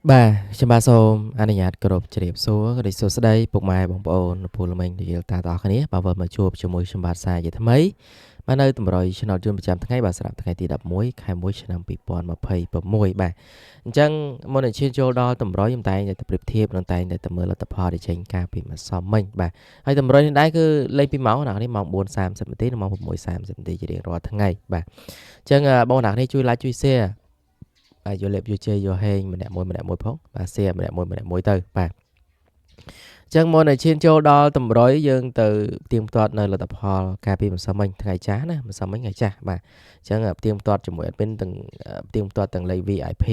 បាទខ្ញុំបាទសូមអនុញ្ញាតគោរពជម្រាបសួរក៏ដូចសួស្តីពុកម៉ែបងប្អូនពលមិញនិយាយតាទាំងអស់គ្នាបាទវិលមកជួបជាមួយខ្ញុំបាទសាជាថ្មីបាទនៅតម្រុយឆ្នោតយន្តប្រចាំថ្ងៃបាទសម្រាប់ថ្ងៃទី11ខែ1ឆ្នាំ2026បាទអញ្ចឹងមុននឹងឈានចូលដល់តម្រុយខ្ញុំតែងតែប្រៀបធៀបនិងតែងតែមើលលទ្ធផលដែលចេញកាលពីម្សិលមិញបាទហើយតម្រុយនេះដែរគឺលេខ2ម៉ោងអ្នកនេះម៉ោង4:30នាទីនិងម៉ោង6:30នាទីជារៀងរាល់ថ្ងៃបាទអញ្ចឹងបងប្អូនអ្នកនេះជួយ like ជួយ share បាទយកលេបយកជ័យយកហេងម្នាក់មួយម្នាក់មួយផងបាទសៀម្នាក់មួយម្នាក់មួយទៅបាទអញ្ចឹងមុននឹងឈានចូលដល់តម្រុយយើងទៅផ្ទៀងផ្ទាត់នៅលទ្ធផលកាលពីម្សិលមិញថ្ងៃចាស់ណាម្សិលមិញថ្ងៃចាស់បាទអញ្ចឹងផ្ទៀងផ្ទាត់ជាមួយ admin ទាំងផ្ទៀងផ្ទាត់ទាំងលេខ VIP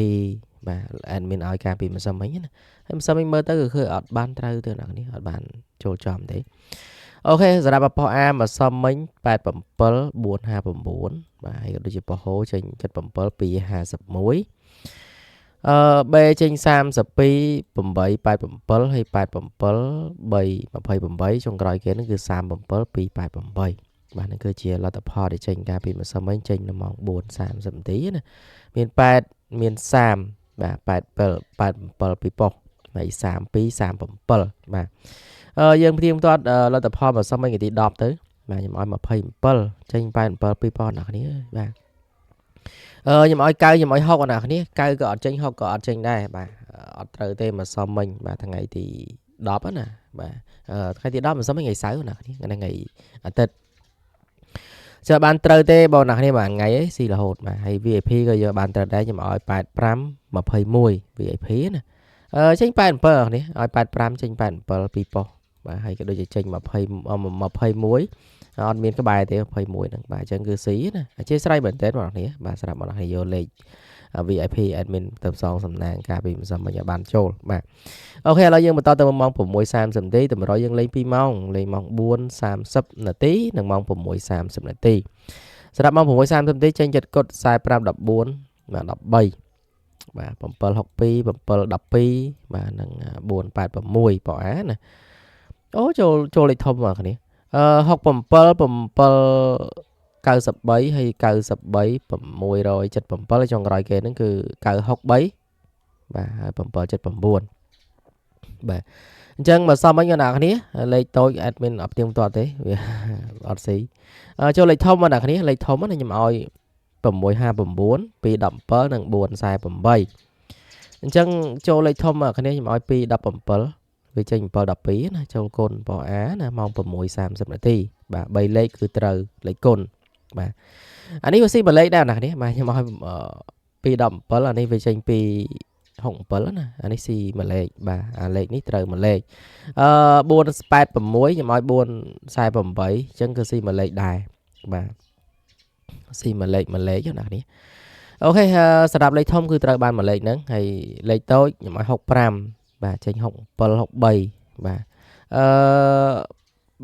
បាទ admin ឲ្យកាលពីម្សិលមិញណាហើយម្សិលមិញមើលទៅគឺឃើញអត់បានត្រូវទេអ្នកនេះអត់បានចូលចំទេអូខេសម្រាប់ប៉ុស A ម្សិលមិញ87 459បាទហើយក៏ដូចជាប៉ុសហូចេញ77 251អឺ B ចេញ32 887ហើយ87 328ចុងក្រោយគេហ្នឹងគឺ37 288បាទហ្នឹងគឺជាលទ្ធផលដែលចេញកាលពីម្សិលមិញចេញនៅម៉ោង4:30នាទីណាមាន8មាន30បាទ87 87ពីប៉ុស្តិ៍ហើយ32 37បាទអឺយើងផ្ទៀងផ្ទាត់លទ្ធផលម្សិលមិញថ្ងៃទី10ទៅបាទខ្ញុំឲ្យ27ចេញ87ពីប៉ុស្តិ៍អ្នកគ្នាបាទអឺខ្ញុំឲ្យ9ខ្ញុំឲ្យ6អ្នកគ្នា9ក៏អត់ចេញ6ក៏អត់ចេញដែរបាទអត់ត្រូវទេម្សិលមិញបាទថ្ងៃទី10ណាបាទថ្ងៃទី10ម្សិលមិញថ្ងៃសៅរ៍អ្នកគ្នាថ្ងៃអាទិត្យចើបានត្រូវទេបងអ្នកគ្នាមួយថ្ងៃឯងស៊ីរហូតបាទហើយ VIP ក៏យកបានត្រូវដែរខ្ញុំឲ្យ85 21 VIP ណាអឺចេញ87អ្នកគ្នាឲ្យ85ចេញ87ពីប៉ុស្តិ៍បាទហើយក៏ដូចជាចេញ20 21អត់មានក្បែរទេ21ហ្នឹងបាទអញ្ចឹងគឺស៊ីណាអធិស្ឋានមែនតើបងប្អូនបាទសម្រាប់បងប្អូនយកលេខ VIP admin ទៅផ្សងសំណាងកាលពីម្សិលមិញឲ្យបានចូលបាទអូខេឥឡូវយើងបន្តទៅម៉ោង6:30នាទីតម្រុយយើងលេង2ម៉ោងលេងម៉ោង4:30នាទីនិងម៉ោង6:30នាទីសម្រាប់ម៉ោង6:30នាទីចេញចិត្តកុដ45 14បាទ13បាទ762 712បាទនិង486ប៉អាណាអូចូលចូលលេខធំមកគ្នាអឺ67 7 93ហើយ93 677ចុងក្រោយគេហ្នឹងគឺ963បាទហើយ779បាទអញ្ចឹងមកសមមិញអ្នកគ្នាលេខតូច admin អត់ផ្ទៀងផ្ទាត់ទេវាអត់ស៊ីចូលលេខធំមកអ្នកគ្នាលេខធំណាខ្ញុំឲ្យ659 217និង448អញ្ចឹងចូលលេខធំមកគ្នាខ្ញុំឲ្យ217វាចេញ712ណាចូលគុណប៉អាណាម៉ោង6:30នាទីបាទ3លេខគឺត្រូវលេខគុណបាទអានេះវាស៊ីបលេខដែរណាគ្នាបាទខ្ញុំឲ្យ217អានេះវាចេញពី67ណាអានេះស៊ីមួយលេខបាទអាលេខនេះត្រូវមួយលេខអឺ486ខ្ញុំឲ្យ448អញ្ចឹងគឺស៊ីមួយលេខដែរបាទស៊ីមួយលេខមួយលេខណាគ្នាអូខេសម្រាប់លេខធំគឺត្រូវបានមួយលេខហ្នឹងហើយលេខតូចខ្ញុំឲ្យ65បាទចេញ67 63បាទអឺ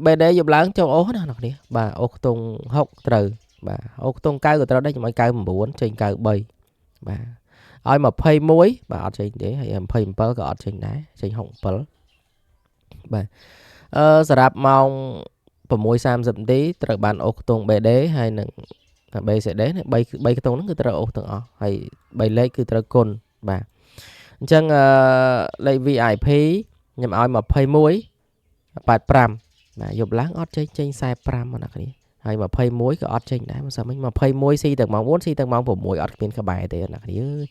BD យប់ឡើងចូលអូសណាអ្នកនេះបាទអូសខ្ទង់6ត្រូវបាទអូសខ្ទង់9ក៏ត្រូវដែរខ្ញុំឲ្យ99ចេញ93បាទឲ្យ21បាទអត់ចេញទេហើយ27ក៏អត់ចេញដែរចេញ67បាទអឺសម្រាប់ម៉ោង6:30នាទីត្រូវបានអូសខ្ទង់ BD ហើយនឹង BCD 3 3ខ្ទង់ហ្នឹងគឺត្រូវអូសទាំងអស់ហើយ3លេខគឺត្រូវគុណបាទអញ្ចឹងអឺលេខ VIP ខ្ញុំឲ្យ21 85បាទយប់ឡើងអត់ចេញចេញ45មកអ្នកគ្នាហើយ21ក៏អត់ចេញដែរមិនសិនមិញ21ស៊ីទាំងម៉ោង4ស៊ីទាំងម៉ោង6អត់គ្មានក្បែរទេអ្នកគ្នាអើយ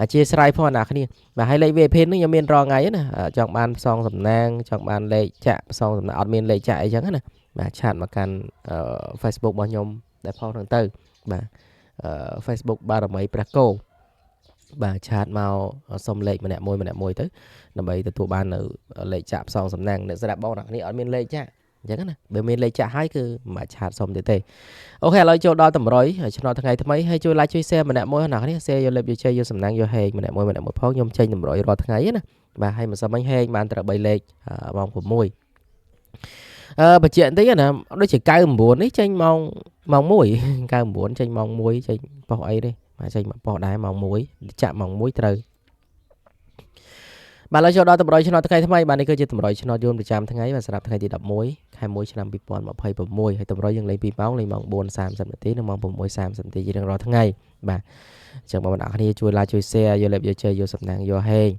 អធិស្ឋានផងអ្នកគ្នាបាទហើយលេខ VIP នេះខ្ញុំមានរងថ្ងៃណាចង់បានផ្សងសំណាងចង់បានលេខចាក់ផ្សងសំណាងអត់មានលេខចាក់អីចឹងណាបាទឆាតមកកាន់ Facebook របស់ខ្ញុំដែលផុសហ្នឹងទៅបាទ Facebook បារមីព្រះគោបាទឆាតមកសុំលេខម្នាក់មួយម្នាក់មួយទៅដើម្បីទទួលបាននៅលេខចាក់ផ្សងសំណាងអ្នកស្រាប់បងអ្នកនេះអត់មានលេខចាក់អញ្ចឹងណាបើមានលេខចាក់ហើយគឺមិនបាច់ឆាតសុំទៀតទេអូខេឥឡូវចូលដល់តម្រុយឆ្នោតថ្ងៃថ្មីហើយជួយ like ជួយ share ម្នាក់មួយណានេះ share យកលេបយកជ័យយកសំណាងយកហេងម្នាក់មួយម្នាក់មួយផងខ្ញុំចេញតម្រុយរាល់ថ្ងៃណាបាទហើយម្សិលមិញហេងបានត្រូវ3លេខម៉ោង6អឺបញ្ជាក់បន្តិចណាដូចជា99នេះចេញម៉ោងម៉ោង1 99ចេញម៉ោង1ចេញប៉ុស្អីទេបាទចេញមកប៉ុស្ដែរម៉ោង1ចាក់ម៉ោង1ត្រូវ បាទឥឡូវចូលដល់តម្រុយឆ្នោតថ្ងៃថ្មីបាទនេះគឺជាតម្រុយឆ្នោតយួនប្រចាំថ្ងៃបាទសម្រាប់ថ្ងៃទី11ខែ1ឆ្នាំ2026ហើយតម្រុយយើងលេង2ម៉ោងលេងម៉ោង4:30នាទីនិងម៉ោង6:30នាទីជារៀងរាល់ថ្ងៃបាទអញ្ចឹងបងប្អូនអរគ្នាជួយ like ជួយ share យកលេបយកជ័យយកសំណាងយកហេង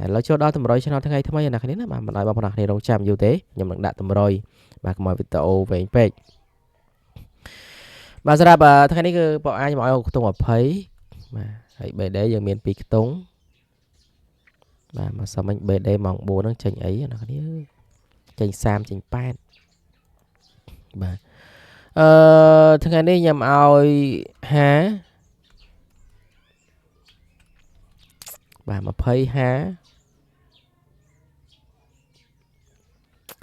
ឥឡូវចូលដល់តម្រុយឆ្នោតថ្ងៃថ្មីអ្នកគ្នាណាបាទមិនឲ្យបងប្អូនអរគ្នារងចាំយូរទេខ្ញុំនឹងដាក់តម្រុយបាទកុំឲ្យវីដេអូវែងពេកបាទសម្រាប់ថ្ងៃនេះគឺបងអាចមកឲ្យខ្ទង់20បាទហើយ BD យើងមាន2ខ្ទង់បាទមកសុំមិញ BD ម៉ោង4ហ្នឹងចេញអីអ្នកគ្នាចេញ30ចេញ8បាទថ្ងៃនេះខ្ញុំឲ្យ50បាទ20 50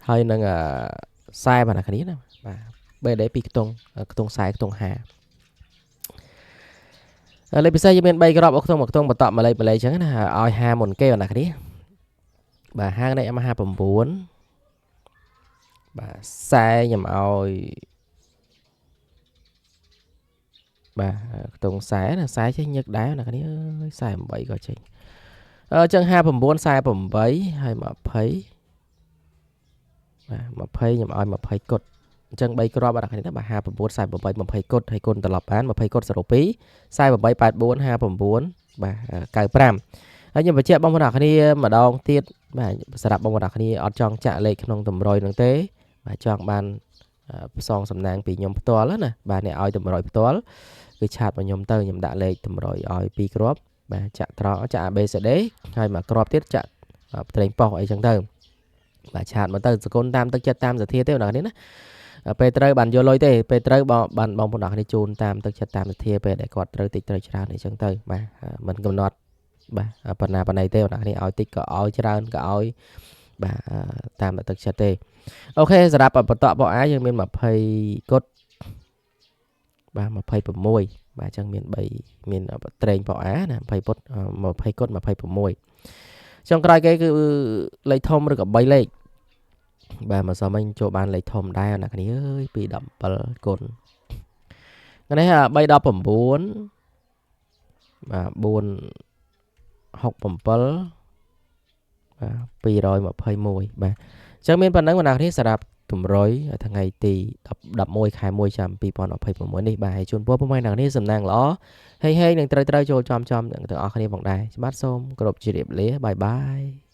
ហើយនឹង40បាទអ្នកគ្នាណាបាទ BD 2ខ្ទង់ខ្ទង់40ខ្ទង់50លេខពិសេសយើងមាន3គ្រាប់ខ្ទង់មួយខ្ទង់បន្តមួយលេខមួយលេខអញ្ចឹងណាឲ្យ50មុនគេបាទអ្នកគ្នាបាទ50នេះមក59បាទ40ខ្ញុំឲ្យបាទខ្ទង់40ណា40ចេញញឹកដែរអ្នកគ្នាអើយ48ក៏ចេញអញ្ចឹង59 48ហើយ20បាទ20ខ្ញុំឲ្យ20គុតអញ្ចឹង3គ្រាប់បាទអ្នកគ្នាបាទ59 48 20គុតហើយគុណត្រឡប់បាន20គុត02 48 84 59បាទ95ហើយខ្ញុំបញ្ជាក់បងប្អូនអរគ្នាម្ដងទៀតបាទសម្រាប់បងប្អូនអរគ្នាអត់ចង់ចាក់លេខក្នុងតម្រុយនឹងទេបាទចង់បានផ្សងសំណាងពីខ្ញុំផ្ទាល់ណាបាទអ្នកឲ្យតម្រុយផ្ទាល់គឺឆាតមកខ្ញុំទៅខ្ញុំដាក់លេខតម្រុយឲ្យ2គ្រាប់បាទចាក់ត្រង់ចាក់ ABCD ហើយមួយគ្រាប់ទៀតចាក់ត្រេងប៉ោះអីចឹងទៅបាទឆាតមកទៅសគុណតាមទឹកចិត្តតាមសទ្ធាទេបងប្អូនណាពេលត្រូវបានយកលុយទេពេលត្រូវបានបងប្អូនអរគ្នាជូនតាមទឹកចិត្តតាមសទ្ធាពេលដែលគាត់ត្រូវតិចត្រូវច្រើនអីចឹងទៅបាទមិនកំណត់បាទបណ្ណាបណ្ណៃទេបងប្អូនឲ្យតិចក៏ឲ្យច្រើនក៏ឲ្យបាទតាមទឹកចិត្តទេអូខេសម្រាប់បន្តបអាយើងមាន20គុតបាទ26បាទអញ្ចឹងមាន3មានត្រេងបអាណា20ពុត20គុត26ចុងក្រោយគេគឺលេខធំឬក៏3លេខបាទមកសមមិញចូលបានលេខធំដែរអ្នកគ្នាអើយពី17គុណថ្ងៃនេះ319បាទ4 67បាទ221បាទអញ្ចឹងមានប៉ុណ្ណឹងបងប្អូនសម្រាប់តម្រុយថ្ងៃទី11ខែ1ឆ្នាំ2026នេះបាទហើយជូនពរពុកម៉ែអ្នកនេះសំណាងល្អហេងហេងនឹងត្រូវចូលចំចំទាំងអស់គ្នាផងដែរបាទសូមគោរពជម្រាបលាបាយបាយ។